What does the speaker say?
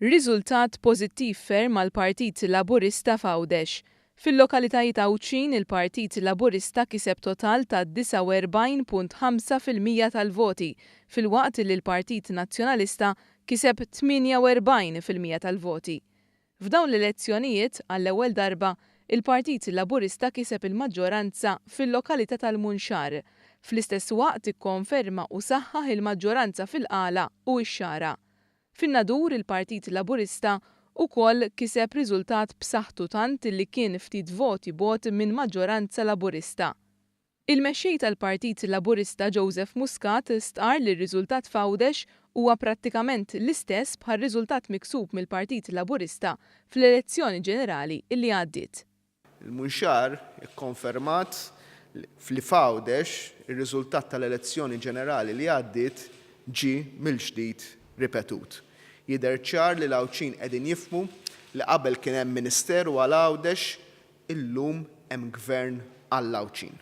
Riżultat pożittiv ferm għall-Partit Laburista f'Għawdex. Fil-lokalitajiet Għawdxin il-Partit Laburista kiseb total ta' 49.5% tal-voti filwaqt li l-Partit Nazzjonalista kiseb 48% tal-voti. F'dawn l-elezzjonijiet, għall-ewwel darba, il-Partit Laburista kiseb il-maġġoranza fil-lokalità tal-Munxar. Fl-istess waqt ikkonferma u saħħaħ il-maġġoranza fil-Qala u x-Xagħra. Fin-Nadur il-Partit Laburista ukoll kiseb riżultat b'saħħtu tant li kien ftit voti bogħod minn maġġoranza Laburista. Il-Mexxej tal-Partit Laburista Joseph Muscat stqarr li r-riżultat f'Għawdex huwa prattikament l-istess bħar-riżultat miksub mill-Partit Laburista fl-elezzjoni ġenerali li għaddiet. Il-Munxar ikkonfermat li f'Għawdex ir-riżultat tal-elezzjoni ġenerali li għaddiet ġie mill-ġdid ripetut. Jidher ċar li l-Għawdxin qegħdin jifhmu li qabel kien hemm Ministeru għal Għawdex, illum hemm Gvern għall-Għawdxin.